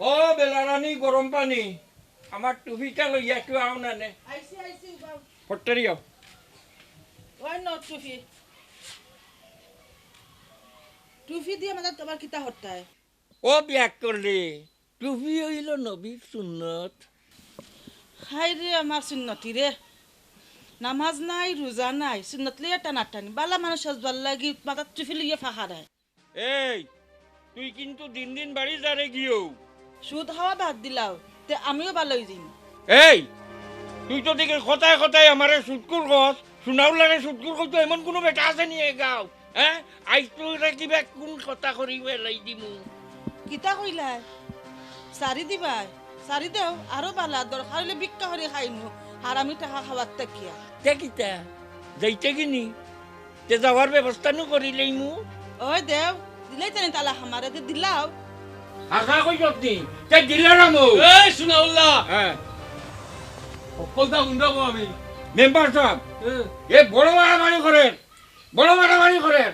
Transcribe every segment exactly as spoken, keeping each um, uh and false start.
ও বেলারানী, গরম পানি, আমার টুপিটা লইয়া একটু আও না নে। আইছি, আইছি, বাবু। ফট্টারি আও। ওই নো টুপি। টুপি দিয়া মাথাত আবার কিতা হরতায়? ও বিয়া করলে, টুপি অইল নবীর সুন্নত। হায় রে আমার সুন্নতি রে। নামাজ নাই, রোজা নাই, সুন্নত লইয়া টানাটানি। বালা মানুষ সাজবার লাগি মাথাত টুপি লইয়া ফাহারায়। এই, তুই কিন্তু দিন দিন বাড়ি যারে গিয়েও। সুদ খাওয়া বাদ দিলাও, তে আমিও বালা অই যাইমু। এই, তুই তো দেখি কথায় কথায় আমারে সুদখুর কস, সুনাউল্লারে সুদখুর কইতো এমন কুনু বেটা আছে নি এ গাঁও? হ্যাঁ? আইজ তো ওরা কিবা কুন কথা করি বেলাই দিমু। কিতা কইলায়? সারি দিবায়? সারি দেও, আরো বালা, দরকার অইলে ভিক্ষা করি খাইমু, হারামি টেকা খাওয়ার থাকিয়া। তে কিতা? যাইতে কিনি? তে যাওয়ার ব্যবস্থা নু করি লইমু। ওই দেও, দিলেই তেনে তালাক আমারে, তে দিলাও। হাছা কইছত নি? তে দিলে না মো। এই সুনাউল্লাহ, হ্যাঁ। হকলতা হুনরাবো আমি। মেম্বার সাব, হ্যাঁ। এ বড় মারামারি করের, বড় মারামারি করের।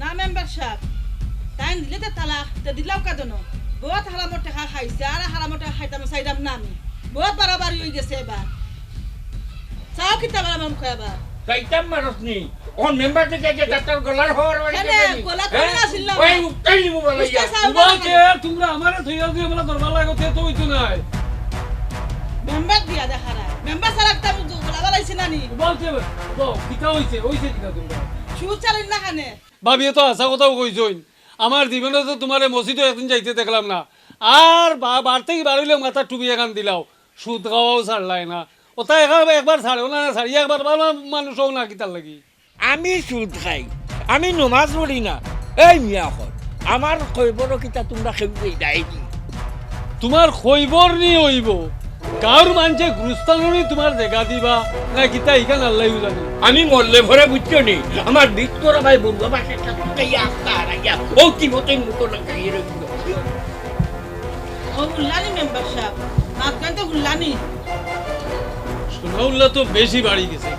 না মেম্বার সাব, তাইন দিলে তে তালাক, তে দিলাও কাদনো। বহুত হারামর টেকা খাইছে, আর হারামর টেকা খাইতাম চাইরাম না আমি। বহুত বাড়াবাড়ি অই গেছে এবার। চাও কিতা বাড়াবাড়ি কয় আবার? যাইতাম মারস নি। অন মেম্বার থেকে যে ডাক্তার গলার হওয়ার বাড়ি কেনে? গেছে নি। গলা তো হ্যাঁ? আসিল না। ওই উঠতেই নিব বলে উঠতে ইয়া। চাও না উবাও কেনে? কে তোমরা আমারে থইয়া গিয়া বলে দরবার লাগো, তে তো অইতো নায়। মেম্বার দিয়া দেখারা। মেম্বার সারা কিতা বুঝো, গলা বাড়াইছে না নি? উবাও কে, উবাও, কিতা অইছে? অইছে কিতা তোমরা? সুদ চালিন না কেনে? ভাবিয়ে তো হাছা কথাউ কইছইন। আমার জীবনে তো তুমারে মসজিদো একদিন যাইতে দেখলাম না। আর বা-, বাড়ি থাকি বারইলে মাথাত টুপি এখান দিলাও। সুদ খাওয়াও ছাড়লায় না। ওটা একা-, একবার ছাড়ো না, ছাড়িয়া একবার ভালা মানুষ অও না কিতার লাগি? আমি সুদ খাই, আমি নমাজ পড়ি না। এই মিয়া অকল, আমার খবরও কিতা তুমরা কেউ দেই দেয়নি? তুমার খবর নি অইবো, গাঁওর মানষে গুরুস্থানো নি তুমার জাগা দিবা, না কিতা ইখান আল্লায়উ জানে। আমি মরলে পরে বুঝছো নি, আমার ভিতর ভাই বন্ধু আমার একটা তুকাইয়া আস্তা হারাইয়া, ও কি মতন মুখো না খাইয়ে রইল। ও হুনলানি মেম্বার সাব, মাতখান তো হুনলানি। সুনাউল্লা তো বেশি বাড়ি গেছে।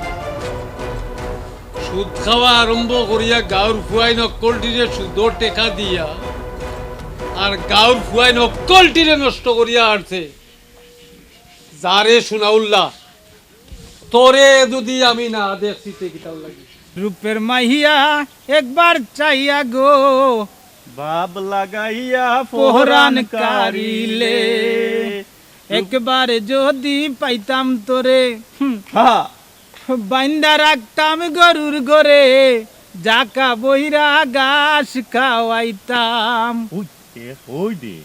সুদ খাওয়া আরম্ভ করিয়া গাঁওর ফুয়াইন অক্কলটিরে সুদর টেকা দিয়া, আর গাঁওর ফুয়াইন অক্কলটিরে নষ্ট করিয়া আরছে। যারে সুনাউল্লা, তোরে যুদি আমি না দেখছি তে কিতার লাগি? রূপের মাহিয়া একবার চাইয়া গো, ভাব লাগাইয়া পহরান কারিলে, একবার যদি পাইতাম তোরে, হুম, হা। বাইন্দা রাখতাম গরুর ঘরে, জাকা বইরা ঘাস খাওয়াইতাম। ওই দে, ওই দে।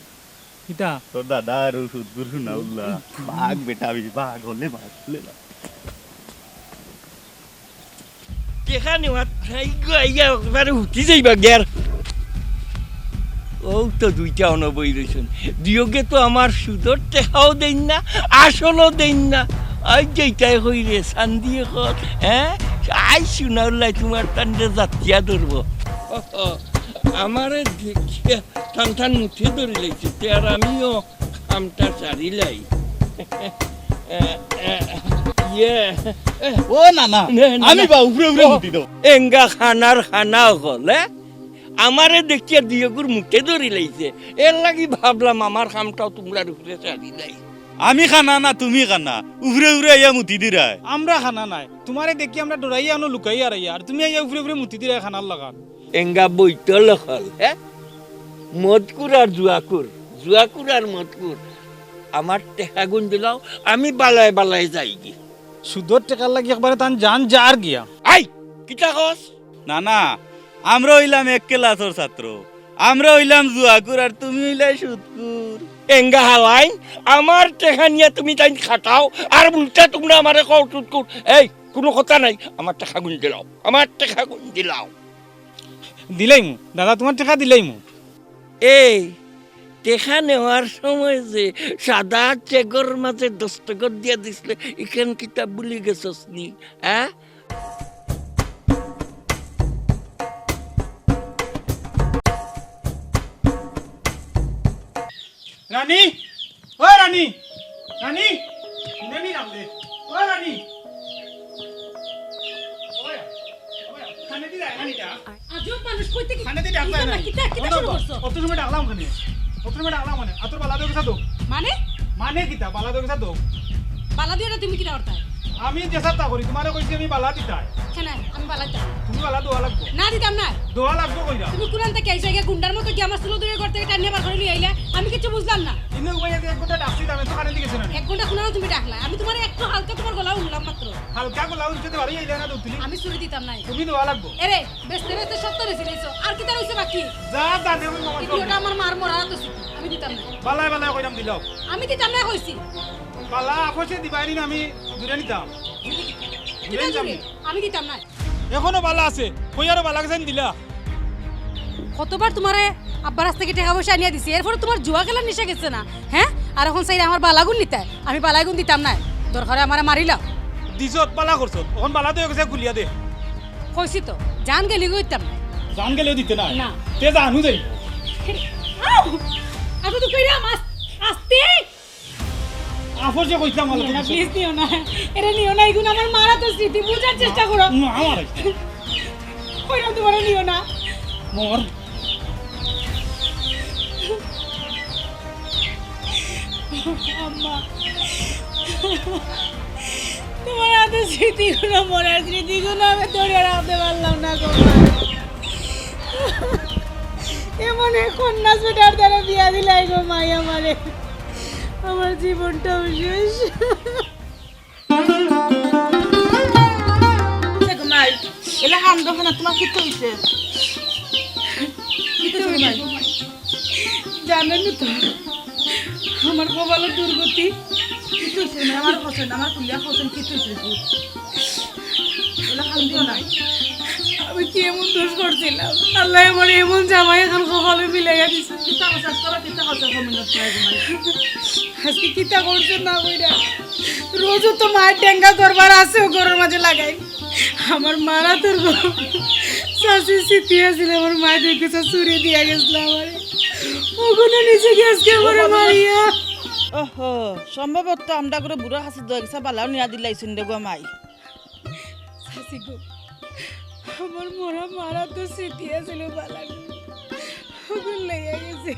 কিতা? তোর দাদা আর ওষুধ গুরু না উল্লা। বাঘ বেটা, আমি বাঘ হলে বাঘ হলে না। টেকা নেওয়ার নাই গো, আইয়া একবারে উঠি যাইবা গের। ও তো দুইটা অনবই রইছইন। দিয়োগে তো আমার সুদর টেকাও দেইন না, আসলও দেইন না। আই যেইটাই কই রে, সান্দিয়ে কর, হ্যাঁ? আই সুনাউল্লাই তুমার তানরে জাতিয়া ধরবো। আমারে দেখিয়া টান টান মুঠি ধরি লাইছে, তে আর আমিও কামটা সারিলাই। ইয়ে। ও না না, না, না, আমি না। বা উপরে উপরে ও, মুতি দাও। এঙ্গা খানার খানা অকল, এ? আমারে দেখিয়া দিয়োগুর মুঠে ধরি লাইছে। এর লাগি ভাবলাম আমার কামটাও তুমরার উপরে সারিলাই। আমি খানা না, তুমি খানা। উপরে উপরে আইয়া মুতি দিরায়। আমরা খানা নায়। তুমারে দেখি আমরা ডরাইয়া আনো লুকাইয়া আরাইয়া। আর তুমি আইয়া উপরে উপরে মুতি দিরায় খানার লাখান। এঙ্গা বৈতল অকল, হ্যাঁ? মদকুর আর জুয়াকুর, জুয়াকুর আর মদকুর। আমার টেকাগুন দিলাও, আমি বালায় বালায় যাইগি। সুদর টেকার লাগি একবারে তান জান যার গিয়া। আই, কিতা কস? না না, আমরা অইলাম এক ক্লাসর ছাত্র। আমরা অইলাম জুয়াকুর আর তুমি অইলায় সুদকুর। এঙ্গা হালাইন, আমার টেকা নিয়া তুমি তাইন খাটাও, আর উল্টা তুমরা আমারে কও সুদকুর। এই, কুনু কথা নাই, আমার টেকাগুন দিলাও, আমার টেকাগুন দিলাও। দিলাইমু, দাদা, তুমার টেকা দিলাইমু। এই, টেকা নেওয়ার সময় যে সাদা চেকর মাঝে দস্তখত দিয়া দিছলে, ইখান কিতা ভুলি গেছস নি, হ্যাঁ? রানী, ও রানী, রানী, রানী, রানী, ও রানী। ওই, ওই, খানে দি যায়, খানে দি যায়। আজব মানুষ, কই থাকি? খানে দি ডাক কিতা যায় না। না, কিতা, কিতা শুরু করছো? অত সময় ডাকলাম খানে। প্রথমে ডাকলাম মানে, আতর বালা দেও গেছা তো? মানে? মানে কিতা? বালা দেও গেছা তো? বালা দিও না, তুমি কিতা করতায়? আমি যে সাথে করি, তোমারে কইছি আমি বালা দিতায়। কেনে? আমি বালা দিতাম। তুমি বালা দেওয়া লাগবো। না, দিতাম না। দেওয়া লাগবো কইরা। তুমি কুনান থাকি আইছো গিয়া গুন্ডার মতো কি আমার চুলো ধরে ঘর থাকি টানিয়া বার করি লই আইলা? আমি কিচ্ছু বুঝলাম না। ইনো ভাই, এক ঘন্টা ডাকছি, আমি তো কানে দিকে শুনে। এক ঘন্টা কুনানো তুমি ডাকলা? আমি তোমারে একটু হালকা তোমার গলা শুনলাম মাত্র। হালকা গলা শুনতে বাড়ি আইলা না তো তুমি? আমি চুরি দিতাম না। তুমি দেওয়া লাগবো। এরে, বেচতে বেচতে সব তো বেচি লাইছো, আর কিতা রইছে বাকি? যা জানে ওই মামার এই সব। ভিডিওটা আমার মার মরা তো স্মৃতি, আমি দিতাম না। বালায় বালায় কইরাম দিলাও। আমি দিতাম না কইছি। বালা আপসে দিবাইনি না, আমি দূরে নিতাম। দূরে কিতা নিতাম। দূরে? আমি দিতাম না। এখনো বালা আছে, কই আরো বালা গেছাইন দিলা। কতবার তোমারে আব্বার কাছ থাকি টেকা পয়সা আনিয়া দিছি, এরপরে তোমার জুয়া খেলার নিশা গেছে না, হ্যাঁ? আর এখন চাইরে আমার বালাগুন নিতায়, আমি বালাগুন দিতাম না, দরকারে আমারে মারিলাও। দিছত, বালা করছত, এখন বালা তো গেছে, গুলিয়া দে। কইছি তো, জান গেলি গইতাম না। জান গেলেও দিতে না? না। তে জানু যাই। আউ! আতো তো কইরাম, আস-, আস্তে। আপসে কইতাম, নিও না, please নিও না। এরে নিও না, এগুন আমার মারা তো স্মৃতি, বুঝার চেষ্টা করো। না, আমার। কইরাম তোমারে নিও না। মর। আম্মা, তোমার আতো স্মৃতিগুন, মরার স্মৃতিগুন আমি ধরে রাখতে পারলাম না গো মা। এমন এক কন্যা বেটার দ্বারা বিয়া দিলাই গো মাই আমারে, আমার জীবনটাও শেষ। দেখো মাই, এলা কান্দো না, তোমার কিতা অইছে? কিতা অইছে মাই? জানো না তো, আমার কপালর দুর্গতি। কিতা অইছে মাই? আমার হোসেন, আমার কুলিয়া হোসেন, কিতা অইছে? এলা কান্দিও না। আমি কি এমন দোষ করছিলাম? আল্লায় আমারে এমন জামাই এখন কপালো মিলাইয়া দিছে। কিতা করছে? আজকে আবার কিতা করছে? কমেন্ট করে মাই। আজকে কিতা করছে না কইরা? রোজও তো মার ডেঙ্গা দরবার আছে, ও ঘরর মাঝে লাগাই। আমার মারা তোর গো। চাচির স্মৃতি আছিল, আমার মায় দুই কুচা চুরি দিয়া গেছিল আমারে। ওগুলো নিচে গিয়ে আজকে আমারে মারিয়া। ওহো, সম্ভবত আমরা করে বুড়া হাসি দোয়া গেছে, বালাও নিয়া দিলাইছইন রে গো মাই। চাচি গো, আমার মরা মারা তো স্মৃতি আছিল বালা গো। ওগুলো লইয়া গেছে।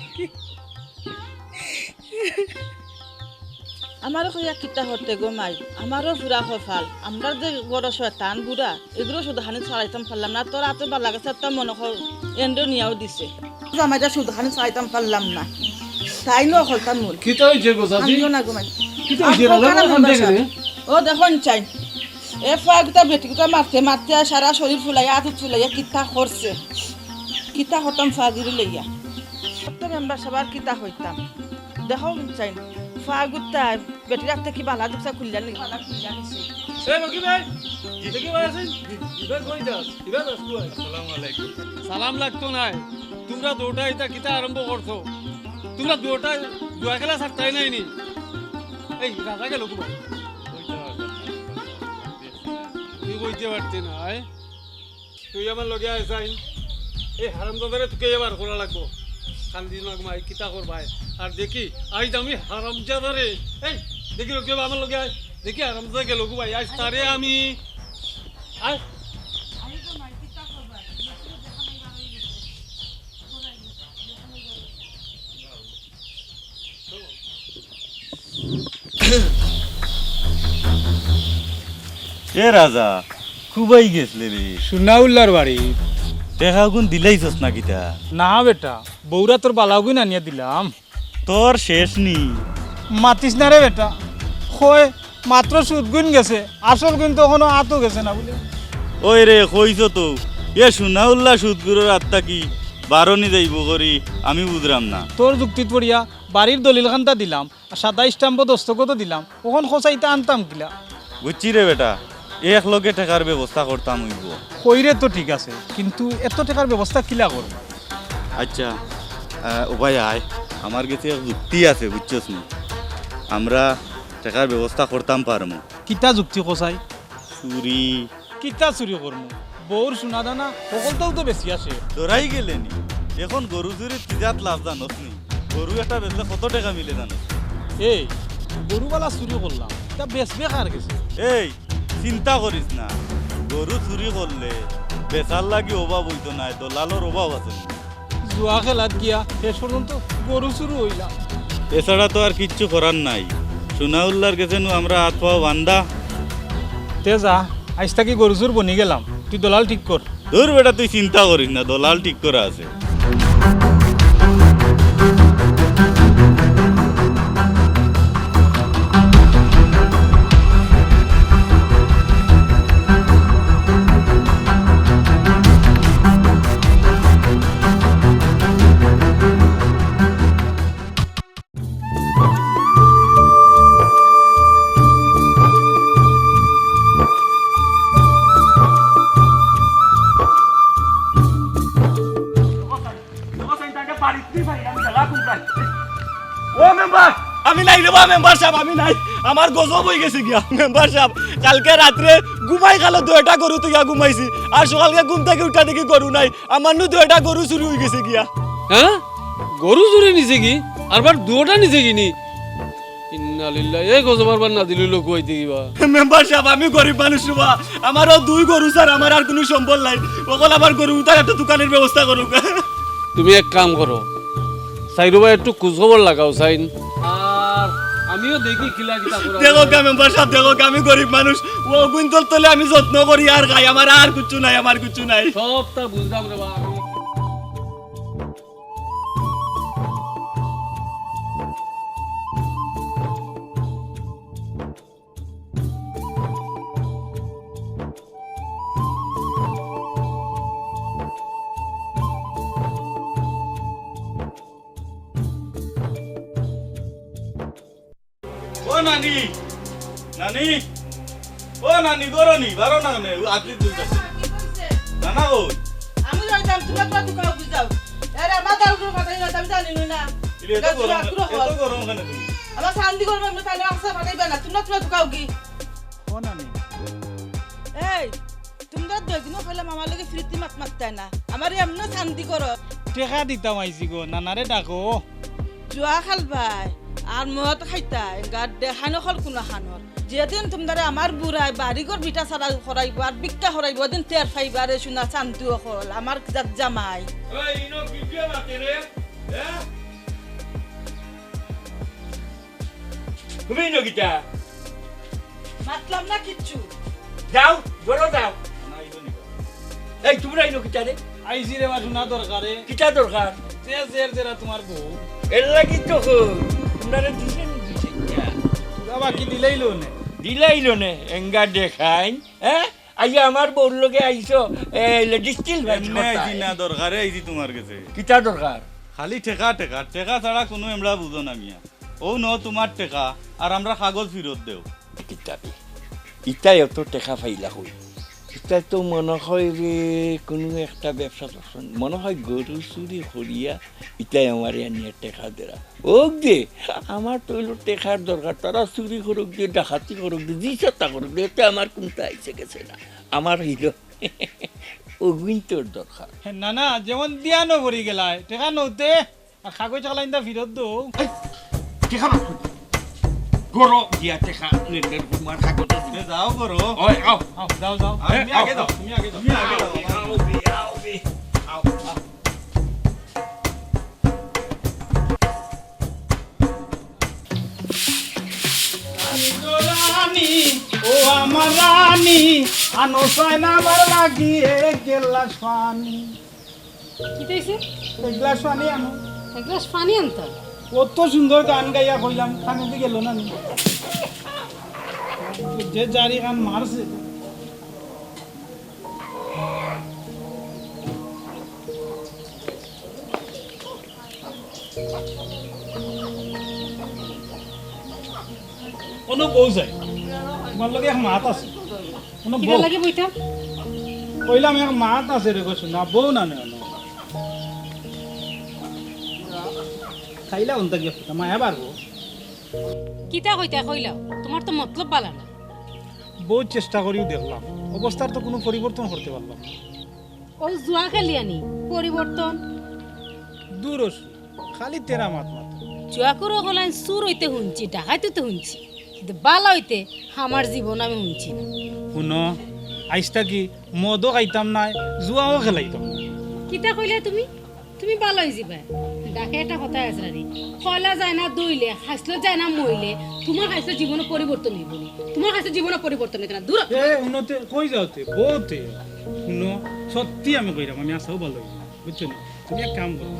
আমারে কইয়া কিতা করতে গো মাই, আমারও পুরা কপাল। আমরা যে বড় শয়তান বুড়া, এগুলো শুধু হানি ছাড়াইতাম পারলাম না। তোর আতো বালা গেছে, তার মনে কর এন্ডো নিয়াও দিছে। জামাইটা শুধু হানি ছাড়াইতাম পারলাম না, তাই না করতাম মন। কিতা অইছে গো চাচি? আমিও না গো মাই। কিতা অইছে? আর রাজা কখন কান্দে দেখে রে? ও দেখো চাই, এ ফুয়াগুতা বেটিগুতা মারতে মারতে আর সারা শরীর ফুলাইয়া, আত ফুলাইয়া কিতা করছে। কিতা করতাম ফাজিরি লইয়া। সত্য মেম্বার সবার কিতা হইতাম। দেখো চাই, ফুয়াগুতা বেটির আত থাকি বালা দুপসা খুলিয়া নিছে। এ রকি ভাই, রকি ভাই আছেন? ইবার কই যাস? ইবার যাস কই? আসসালামু আলাইকুম। সালাম লাগতো নায়। তোমরা দুইটা ইতা কিতা আরম্ভ করছো? তোমরা দুইটা জুয়া খেলা ছাড়তায় নায় নি? এই রাজা গেল কই? তুই কইতে পারতে না, আয়। তুই আমার লগে আয় চাই। এই হারামজাদারে তোকে এবার করা লাগবো। কান্দিস না গো মাই, কিতা করবায়? আর দেখি, আইজ আমি হারামজাদারে, এই, দেখি রকি ভাই আমার লগে আয়। দেখি হারামজাদা গেল গো ভাই, আইজ তারে আমি, আয়। এ রাজা, কুবাই গেছলে রে? সুনাউল্লার বাড়ি। টেকাগুন দিলাইছস না কিতা? না বেটা, বউরাতর বালাগুন আনিয়া দিলাম। তোর শেষ নি? মাতিস না রে বেটা, কয় মাত্র সুদগুন গেছে, আসলগুন তো এখনো আতো গেছে না বুলে। ওই রে, কইছো তো, এ সুনাউল্লা সুদগুরর আত থাকি বারনি যাইবো করি, আমি বুঝরাম না। তোর যুক্তিত পড়িয়া বাড়ির দলিল খান্তা দিলাম, আর সাদা স্টাম্পো দস্তখতও দিলাম, অখন কছাইতা আনতাম কিলা? বুঝছি রে বেটা, এক লগে টেকার ব্যবস্থা করতাম অইবো। কইরে তো ঠিক আছে, কিন্তু এত টেকার ব্যবস্থা কিলা করবো? আচ্ছা, আহ, ও ভাই আয়, আমার গেছে এক যুক্তি আছে, বুঝছস নি? আমরা টেকার ব্যবস্থা করতাম পারমু। কিতা যুক্তি কছাই? চুরি। কিতা চুরি করমু? বউর সোনাদানা হকলতাউ তো বেচিয়া শেষ। ধরাই গেলে নি? এখন গরু চুরিত কি জাত লাভ জানোস নি? গরু একটা বেচলে কত টেকা মিলে জানোস? এই, গরু বালা চুরি করলাম, ইতা বেচবে কার গেছে? এই, চিন্তা করিস না, গরু চুরি করলে বেচার লাগি অভাব অইতো নায়, দলালর অভাব আছে। জুয়া খেলাত গিয়া শেষ পর্যন্ত গরু চুরু অইলাম। এছাড়া তো আর কিচ্ছু করার নাই। সোনাউল্লার গেছে নু আমরা আত পাও বান্ধা। তে যা, আইজ থাকি গরু চুর বনি গেলাম। তুই দলাল ঠিক কর। দূর বেটা, তুই চিন্তা করিস না, দলাল ঠিক করা আছে। ও মেম্বার, আমি নাই রে বা মেম্বার সাব, আমি নাই। আমার গজব অই গেছে গিয়া মেম্বার সাব। কালকে রাত্রে ঘুমাই খালো দুইটা গরু থইয়া ঘুমাইছি, আর সকালকে ঘুম থাকি উঠা দেখি গরু নাই। আমার নু দুইটা গরু চুরি অই গেছে গিয়া। হ্যাঁ, গরু চুরি নিছে গি? আরবার দুইটা নিছে গি নি? ইন্না লিল্লাহ, এই গজব আরবার নাজিল অইলো কই থাকি বা? মেম্বার সাব, আমি গরিব মানুষ রে বা, আমারও দুই গরু ছাড়া আমার আর কুনু সম্বল নাই। অখন আমার গরু উতার একটা দোকানের ব্যবস্থা করুক। তুমি এক কাম করো, চাইরোবায় একটু খোঁজ খবর লাগাও চাইন। আর আমিও দেখি কিলা কিতা করা দেখো যায়। গা মেম্বার সাব, দেখো গা, আমি গরিব মানুষ, অগুইন্তর তলে আমি যত্ন করি আর খাই, আমার আর কিচ্ছু নাই, আমার কিচ্ছু নাই। সবটা বুঝলাম রে বা আমি। ও নানি, নানি, ও নানি, ঘরো নি, বারো না কেনে? ও আজকে দুধ আছে। না, না, ও। আমি যাইতাম, তুমরা তুমরা দোকানো যাও। আরে, আমার দারুগুলো মাথায় না, আমি জানি না। ইলে এত গরম, এত গরম কেনে তুমি? আমার শান্তি করবে, আমি তাহলে আসতে পাঠাইবে না। তুমরা তুমরা দোকানো গি। ও নানি। এই, তুমরা দুইজনে কইলাম আমার লগে ফ্রিতে মাত মাততায় না। আমার এমনে শান্তি করো। টেকা দিতাম আইছি গো, নানারে ডাকো। জুয়া খেলবায় আর মদ খাইতায়, গাত দেখানো হল কুনো খানোর। যেদিন তুমরারে আমার বুড়ায় বাড়িঘর ভিটা ছাড়া করাইবো আর ভিক্ষা করাইবো, ওদিন টের পাইবা রে সোনা চান্দু অকল, আমার জাত জামাই। এই, ইনো ভিডিও মাতে রে, হ্যাঁ? তুমি ইনো কিতা? মাতলাম না কিচ্ছু। যাও, ঘরো যাও। এই, তুমরা ইনো কিতা রে? আইছি রে বা সোনা দরকারে। কিতা দরকার? যে জের জেরা তুমার বউ। এর লাগি তো কই, তুমরারে দিছে নি দিছে কিতা? পুরা বাকি দিলাইলো নে। দিলাইলো নে, এঙ্গা দেখাইন, হ্যাঁ? আইয়া আমার বউর লগে আইছো, এ, লেডিস চিল ভাই এমনে কথা। আইছি না, দরকারে আইছি তুমার গেছে। কিতা দরকার? খালি টেকা, টেকা, টেকা ছাড়া কুনু এমরা বুঝো না মিয়া। অউ নও তুমার টেকা, আর আমরার কাগজ ফিরত দেও। কিতাবে? ইতায় অত টেকা পাইলা কই? ইতায় তো মনো অয় রে কুনু একটা ব্যবসা ট্যাবসা, মনো অয় গরু চুরি করিয়া ইতায় আমারে আনিয়া টেকা দেরা। অউক দে, আমার তো অইলো টেকার দরকার, তারা চুরি করুক দে, ডাকাতি করুক দে, যেতা করুক দে, এতে আমার কুন্তা আইছে গেছে না। আমার অইলো অগুইন্তর দরকার। না, না, যেমন দিয়ানো পড়ি গেলায়, টেকা নউতে আর কাগজ চালাইন্দা ফিরত দেও। এই, টেকা না। ঘরো গিয়া টেকা লেনদেন করমু আর কাগজ দিমু। এ, যাও ঘরো। ওই, আও। আও, যাও, যাও। আও, তুমি আগে যাও, তুমি আগে যাও। তুমি আগে যাও। আও, আও, আও। আও, আও। রানী, ও আমার রানী, আনো চাইনা আমার লাগি এক গেলাস পানি। কিতা অইছে? এক গ্লাস পানি আনো। এক গ্লাস পানি আনতাম। অত সুন্দর গান গাইয়া কইলাম, কানেদি গেল না নি? যে জারি গান মারছে। অনো বউ যাই, তুমার লগে এক মাত আছে। অনো কিতার বউ। লাগি বইতাম? কইলাম এক মাত আছে রে, কইছো না, বউ না নে অনো। খাইলা অন্তা গিয়া ফুটা, মায়া বাড়বো। কিতা কইতা কইলাও, তুমার তো মতলব বালা না। বউত চেষ্টা করিও দেখলাম, অবস্থার তো কুনু পরিবর্তন করতে পারলাম না। অউ জুয়া খেলিয়া নি পরিবর্তন? দূর অসু, খালি তেরা মাত মাত। জুয়াখুর অকলাইন চুর অইতে হুনছি, ডাকাইত অইতে হুনছি, কিন্তু বালা অইতে আমার জীবন আমি হুনছি না। হুনো, আইজ থাকি মদও খাইতাম নায়, জুয়াও খেলাইতাম নায়। কিতা কইলা তুমি? তুমি ভালা অইযিবায়। ঢাকায় একটা কথা আছে না নি, কয়লা যায় না ধইলে, খাইছলত যায় না মইলে। তুমার খাইছলত জীবনও পরিবর্তন অইবো নি, তুমার খাইছলত জীবনও পরিবর্তন অইতো না। দূর হ। এ, উন্নতি কই যাওতে? বউতে। হুনো, সত্যি আমি কইরাম, আমি আছাউ ভালা অইবো, বুঝছো নি? তুমি এক কাম করো,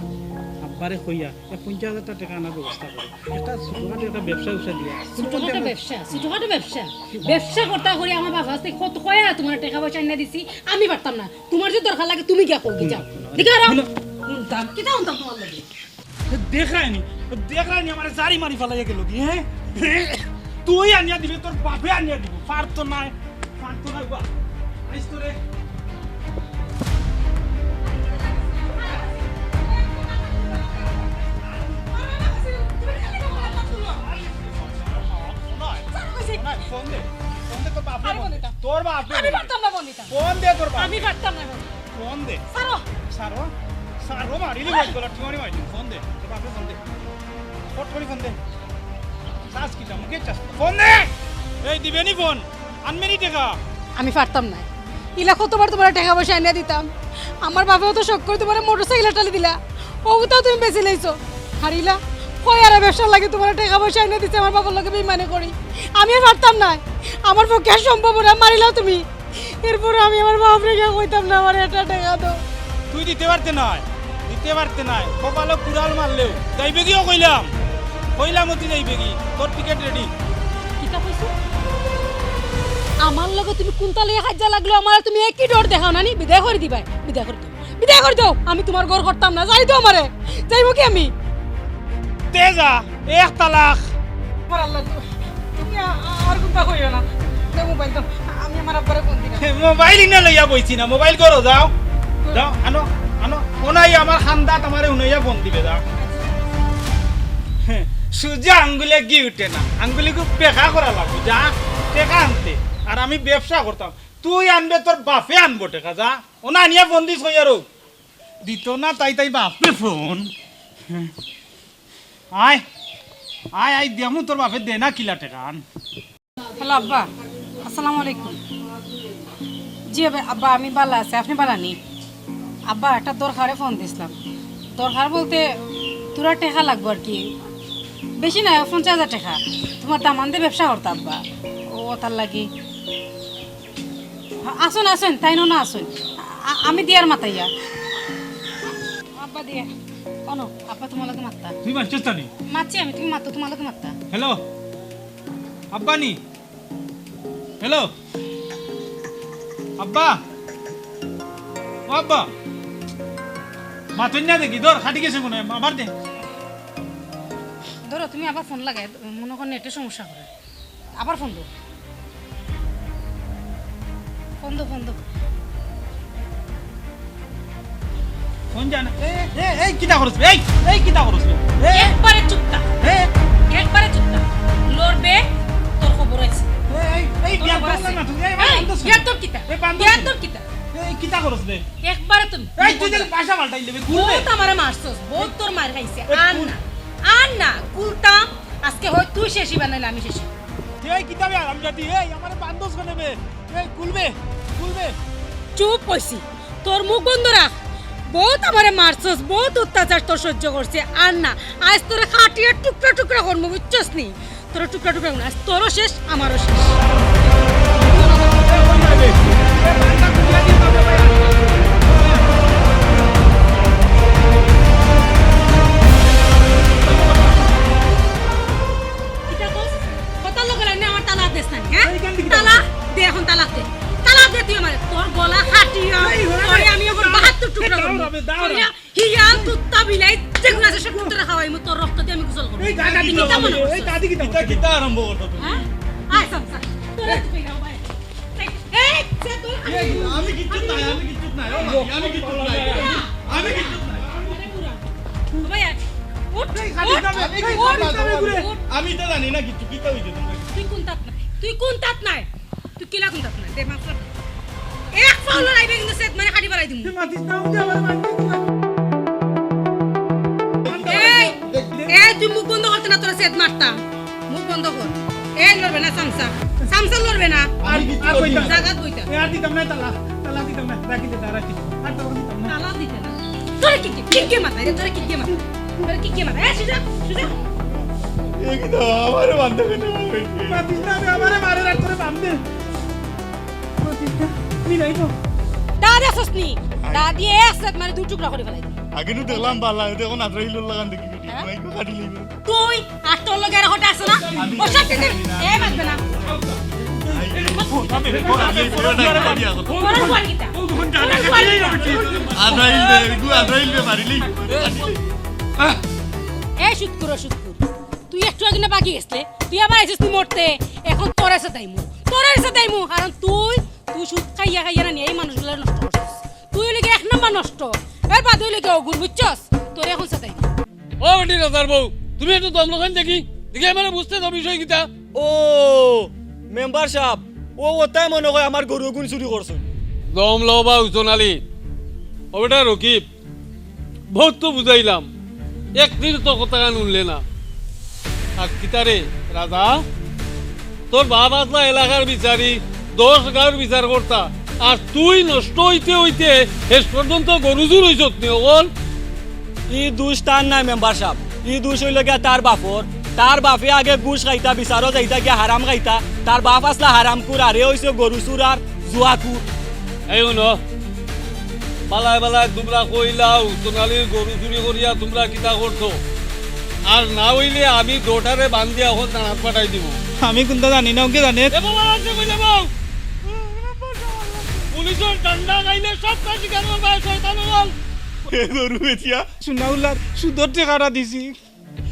আব্বারে কইয়া এক পঞ্চাশ হাজার টেকা আনার ব্যবস্থা করো। একটা ছোটখাটো একটা ব্যবসা উবসা দিয়া। ছোটখাটো ব্যবসা, ছোটখাটো ব্যবসা। ব্যবসা করতা করি আমার বাফর গেছ থাকি কত কয়া তুমারে টেকা পয়সা আনিয়া দিছি, আমি পারতাম না। তুমার যদি দরকার লাগে তুমি গিয়া কও, যাও। হুনো, দেখি আর হুনো। হুনতাম, কিতা হুনতাম তুমার লগে? দেখরায়নি, দেখরায়নি আমারে জারি মারি ফালাইয়া গেলোগি, হে? তুই আনিয়া দিবে, তোর বাফে আনিয়া দিবো। পারতো নায়, পারতো নায় বা। আইস তো রে। ফোন দে, ফোন দে তোর বাফরে। আরে ফোন দে। ফোন দে তোর বাফরে। আমি পারতাম না ফোন দিতাম। ফোন দে তোর বাফরে। আমি পারতাম না ফোন। ফোন দে। ছাড়ো। ছাড়ো? ছাড়ো, মারিলি বাইক গলা, টিমারি মারিলি। ফোন দে, তোর বাফরে ফোন দে। ফট করি ফোন দে। চাস কিতা? মুখে চাস? ফোন দে! এই দিবে নি ফোন? আনবে নি টেকা? আমি পারতাম না। ইলা কতবার তুমারে টেকা পয়সা আনিয়া দিতাম। আমার বাফেও তো শখ করি তুমারে মোটরসাইকেল একটা দিলা। অগুতাও তুমি বেচিলাইছো। আর ইলা কয় আর ব্যবসার লাগি তুমারে টেকা পয়সা আনিয়া দিছি আমার বাফর লগে বেইমানি করি। আমি আর পারতাম না। আমার পক্ষে আর সম্ভব না, মারিলাও তুমি। এরপর আমি আমার বাফরে গিয়া কইতাম না, আমারে একটা টেকা দেও। তুই দিতে পারতে নায়, দিতে পারতে নায়। কপালো কুড়াল মারলেও যাইবেগিও কইলাম, কইলাম অতি যাইবেগি। তোর টিকিট রেডি। কিতা কইছো? আমার লগে তুমি কুন্তা লইয়া কাইজ্জা লাগলো, আমারে তুমি একই ডর দেখাও না নি? বিদায় করি দিবায়, বিদায় করি দিও, বিদায় করি দিও। আমি তুমার ঘর করতাম না, যাইতাম দেও আমারে, যাইমুগি আমি। তে যা, এক তালাক। আমার আল্লাহ, তু-, তুমি আ-, আ-, আর কুন্তা কইও না। দে মোবাইল দাও, আমি আমার আব্বারে ফোন দিলাম। হে, মোবাইল ইনো লইয়া বইছি না, মোবাইল করো, যাও। যাও, আনো, আনো। ওনাই আমার খান্দাত আমারে উনাইয়া ফোন দিবে, যাও। হে, সুজা আঙ্গুলে ঘি উঠে না, আঙ্গুলি খুব বেকা করা লাগবো, যা, টেকা আনতে। আর আমি ব্যবসা করতাম, তুই আনবে, তোর বাফে আনবো টেকা, যা। ওনা আনিয়া ফোন দিস কই আরো। দিত না তাই তাই বাফে ফোন। আয়, আয়, আয়, দিয়ামু তোর বাফে দে না কিলা টেকান। হ্যালো আব্বা, আসসালামু আলাইকুম। জি আব্বা, আব্বা আমি ভালা আছি, আপনি ভালা নি? আব্বা একটা দরকারে ফোন দিছলাম। দরকার বলতে থুড়া টেকা লাগবো আর কি, বেশি না, পঞ্চাশ হাজার টেকা। তুমার দামান্দে ব্যবসা করতা আব্বা, ও তার লাগি। আছইন, আছইন, তাইন অনো আছইন। আ-, আমি দিয়ার মাতাইয়া। আব্বা দিয়া, অনো, আব্বা তুমার লগে মাততা। তুই মাতছস নি? মাতছি আমি, তুমি মাতো, তুমার লগে মাততা। হ্যালো, আব্বা নি? হ্যালো, আব্বা, ও আব্বা, মাতইন না দেখি, ধর, কাটি গেছে মনে হয়, আবার দে। ধরো, তুমি আবার ফোন লাগাই, মনে কর নেটে সমস্যা করে। আবার ফোন দেও। ফোন দেও, ফোন দেও। ফোন যায় না। এ, এ, এই কিতা করস বে? এই, এই কিতা করস বে? এ, একবারে চুপ থাক। এ, একবারে চুপ থাক। লড়বে, তোর খবর আছে। এ, এই, এই তোর খবর আছে। না তুই, এই, এই, বান্দর ছেলে। বেয়াদব কিতা? এই, বান্দর ছেলে। বেয়াদব কিতা? এই, কিতা করস বে? একবারে তুমি। এই, তুই যদি ভাষা পাল্টাই লেবে, খুলবে। বহুত আমারে মারছস, বহুত তোর মার খাইছে। এই, আর খুল। না, আর না, খুলতাম। আজকে হয় তুই শেষই বানাইলে আমি শেষই। এই কিতাবে আরাম জাতি, এই আমারে বান্দস করে বে। এই খুলবে, খুলবে। চুপ কইছি, তোর মুখ বন্ধ রাখ। বহুত আমারে মারছস, বহুত অত্যাচার তোর সহ্য করছি, আর না। আজ তোরে কাটিয়া টুকরা টুকরা করমু, বুঝছস নি? তোর টুকরা টুকরা করমু, আজ তোরও শেষ, আমারও শেষ। কিতা কস? কথার লগে লাইনে আমার তালাক দেস না, হ্যাঁ? এই, কেন দিকে তালাক দে, এখন তালাক দে। তালাক দে তুই আমারে। তোর গলা কাটিয়া, এই, ওরে। তোরে আমি এখন বাহাত্তর টুকরা এই, দাও করমু। না বে, দাও না। করিয়া হিয়াল, কুত্তা, বিলাই, যেগুলো আছে সব কুত্তারে খাওয়াইমু, তোর রক্ত দিয়া আমি গোসল করমু। এই, দাদি কিতা কিতা মনে করছস? এই, দাদি কিতা, কিতা, কিতা আরম্ভ করছো তুমি? হ্যাঁ? আয়, সামসা। তোরা তো কইলাম, ভাই। এই, এই, সে তোর এই, আমি কিচ্ছু নাই, আমি কিচ্ছু নাই, ও ভাই, আমি কিচ্ছু নাই। আমি কিচ্ছু নাই। আরে বুড়া। ও ভাই, আয়। উঠ, এই, খালি উঠ, যাবে, এই, উঠ, খালি যাবে ঘুরে। উঠ। আমি তো জানি না কিচ্ছু, কিতা হইছে তোমার? তুই কোন তাত নাই? তুই কোন তাত নাই? তুই কিলা কোন তাত নাই? দে, মাফ কর। এক পাও লড়াইবে কিন্তু সেট মানে কাটি বাড়াই দিমু। তুই মাতিস না, উঠে আবার মারবি। এই, এই, তুই মুখ বন্ধ করতে না, তোরা সেট মারতাম। মুখ বন্ধ কর। এই লড়বে না সামসা। সামসা লড়বে না। আর, আমি কিচ্ছু আর করি না। কইতাম। জাগাত বইতা। এ, আর দিতাম না, তালা, তালা দিতাম না, রাখি দে, রাখি। আর তালা দিতাম না। তালা দিতে না। তোরে কিক দে, কিক দে মাথায় রে, তোরে কিক দে মাথায়। তোরে কিক দে মাথায়। এ, সুজা, সুজা। এ কি তো আমারে বান্ধে কেন? মাতিস না রে, আমারে মারে রাখ করে বান্ধে। মাতিস না, আমি নাই তো। দাদা সসনি, দাদি এ আছে মানে দু টুকরা করে ফেলাই। আগে নু দেখলাম বালা, এখন আজরাইলর লাখান দেখি বেটি। হ্যাঁ? মাইকো কাটি লইব। তুই আর তোর লগে আর হটা আছে না? ও সব দিন এ বাঁচবে না। তোর পর কিতা? তোর পর কিতা? আজরাইল দে, এগু আজরাইল দে, মারিলি। এই শুটকুর, শুটকুর। তুই একটু আগে না বাকি গেছলে, তুই আবার আইছিস তুই মরতে। এখন তোর আছে তাইমু, তোর আছে তাইমু, কারণ তুই, তুই সুদ খাইয়া খাইয়া না নিয়া এই মানুষগুলা নষ্ট করছিস। তুই অইলে গিয়া এক নাম্বার নষ্ট, এর বাদে অইলে গিয়া অগুন, বুঝছস? তোরে এখন সাতাই। ও বেটি রাজার বউ, তুমি একটু দম লগাইন দেখি, দেখি আমারে বুঝতে দাও বিষয় কিতা। ও মেম্বার সাব, ও অতায় মনে কয় আমার গরু অগুন চুরি করছইন। দম লও বা হুসন আলী, ও বেটা রকিব, বউত তো বুঝাইলাম, একদিন তো কথাখান হুনলে না। আর কিতারে রাজা, তোর বাপ আছলা এলাকার বিচারি, দশ গাঁওর বিচার করতা, আর তুই নষ্ট অইতে অইতে শেষ পর্যন্ত গরু চুর অইছত নি অকল? ই দুষ তার নায় মেম্বার সাব, ই দুষ অইলো গিয়া তার বাপর। তার বাপে আগে ঘুষ খাইতা, বিচারো যাইতা গিয়া হারাম খাইতা। তার বাপ আছলা হারামখুর, আর এ অইছে গরু চুর আর জুয়াখুর। এই হুনো, বালায় বালায় তুমরা কইলাও, হুসন আলীর গরু চুরি করিয়া তুমরা কিতা করছো? আর না অইলে আমি দুইওটারে বান্ধিয়া অখন থানাত পাঠাই দিমু। আমি কুন্তা জানি না, অগুয়ে জানে। এ বাবা, আছে কই যাবো? পুলিশর ডান্ডা খাইলে সব কাজ স্বীকার করবা, শয়তান অকল। এ গরু বেচিয়া সুনাউল্লার সুদর টেকাটা দিছি।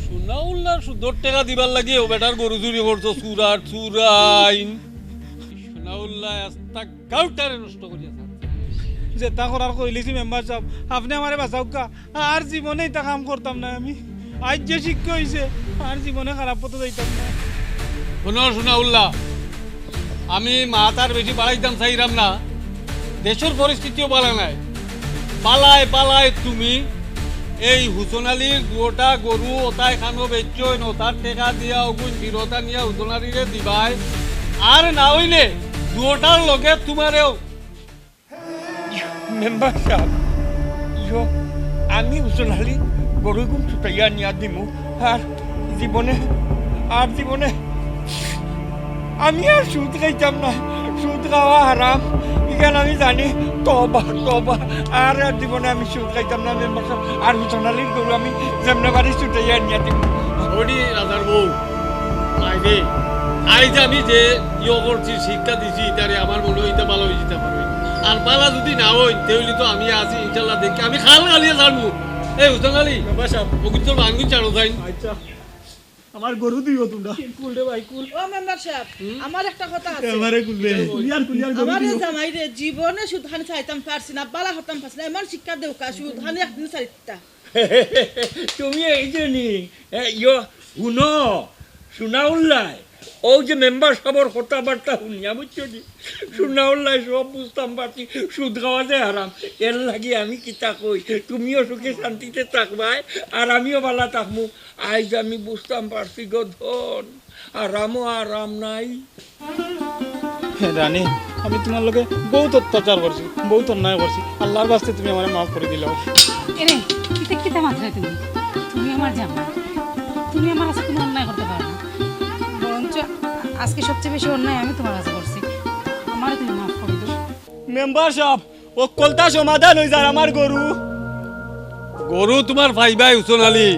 সুনাউল্লার সুদর টেকা দিবার লাগি ও বেটার গরু চুরি করছো, চুরার চুরাইন। সুনাউল্লায় আস্তা গাঁওটারে নষ্ট করিয়া ছাড়ছে। যেতা করার করিলিছি মেম্বার সাব, আপনে আমারে বাঁচাউক্কা। আর জীবনে ইতা কাম করতাম নায় আমি। আইজ যে শিক্ষা অইছে, আর জীবনে খারাপ পথো যাইতাম নায়। হুনো সুনাউল্লা, আমি মাত আর বেশি বাড়াইতাম চাইরাম না, দেশর পরিস্থিতিও বালা নায়। বালায় বালায় তুমি এই হুসন আলীর দুইওটা গরু অতায় খানো বেচছইন, অতার টেকা দিয়া অগুন ফিরত আনিয়া হুসন আলীরে দিবায়, আর না অইলে দুইওটার লগে তুমারেও। মেম্বার সাব, ইয়ো, আমি হুসন আলী গরু অগুন ছুটাইয়া আনিয়া দিমু। আর জীবনে, আর জীবনে আমি আর সুদ খাইতাম না। সুদ খাওয়া হারাম, ইখান আমি জানি। তওবা, তওবা, আর, আর জীবনে আমি সুদ খাইতাম না মেম্বার সাব। আর হুসন আলীর গরু আমি যেমনে পারি ছুটাইয়া আনিয়া দিমু। ওডি রাজার বউ, আইজে, আইজ আমি যে ইয়ো করছি, শিক্ষা দিছি, ইতারে আমার মনে অয় ইতা বালা অইযিতা পারে। আর বালা যুদি না অয়, তে অইলে তো আমি আছি, ইনশাল্লাহ দেখি, আমি খাল গালিয়া ছাড়মু। এই হুসন আলী, মেম্বার সাব। অগুন তোর বানগুন ছাড়ো যাইন। আচ্ছা, আমার গরু দিও তুমরা। কুল রে ভাই, কুল। ও মেম্বার সাব, হুম? আমার একটা কথা আছে। আমারে কুল রে। কুলিয়ার, কুলিয়ার গরু আমারে দিও। জামাইরে জীবনে সুদ খানি চাইতাম পারছি না, বালা হতাম পারছি না, এমন শিক্ষা দেউক্কা, সুদ খানি একদিন চাইতা। তুমি এই যে নি, এ, ইয়ো, হুনো, সুনাউল্লায়, অউ যে মেম্বার সাবর কথাবার্তা হুনিয়া, বুঝছো নি? সুনাউল্লায় সব বুঝতাম পারছি, সুদ খাওয়া যে হারাম। এর লাগি আমি কিতা কই, তুমিও সুখে শান্তিতে থাকবায়, আর আমিও বালা থাকমু। আইজ আমি বুঝতাম পারছি গো ধন, আরামও আরাম নাই। হে রানী, আমি তুমার লগে বউত অত্যাচার করছি, বউত অন্যায় করছি। আল্লার ওয়াস্তে তুমি আমারে মাফ করি দিলাও। এরে, কিতা কিতা মাতরায় তুমি? তুমি আমার জামাই, তুমি আমার কাছে কুনু অন্যায় করতে পারো না। বরঞ্চ আজকে সবচেয়ে বেশি অন্যায় আমি তুমার কাছে করছি, আমারে তুমি মাফ করি দেও। মেম্বার সাব, অকলতা সমাধান অই যার আমার গরু। গরু তুমার পাইবায় হুসন আলী,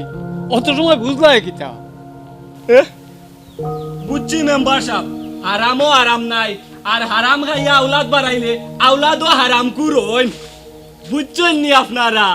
অত সময় বুঝলায় কিতা? এ? বুঝছি মেম্বার সাব, হারামও আরাম নাই, আর হারাম খাইয়া আওলাদ বাড়াইলে আওলাদও হারামখুর অইন। বুঝছইন নি আপনারা?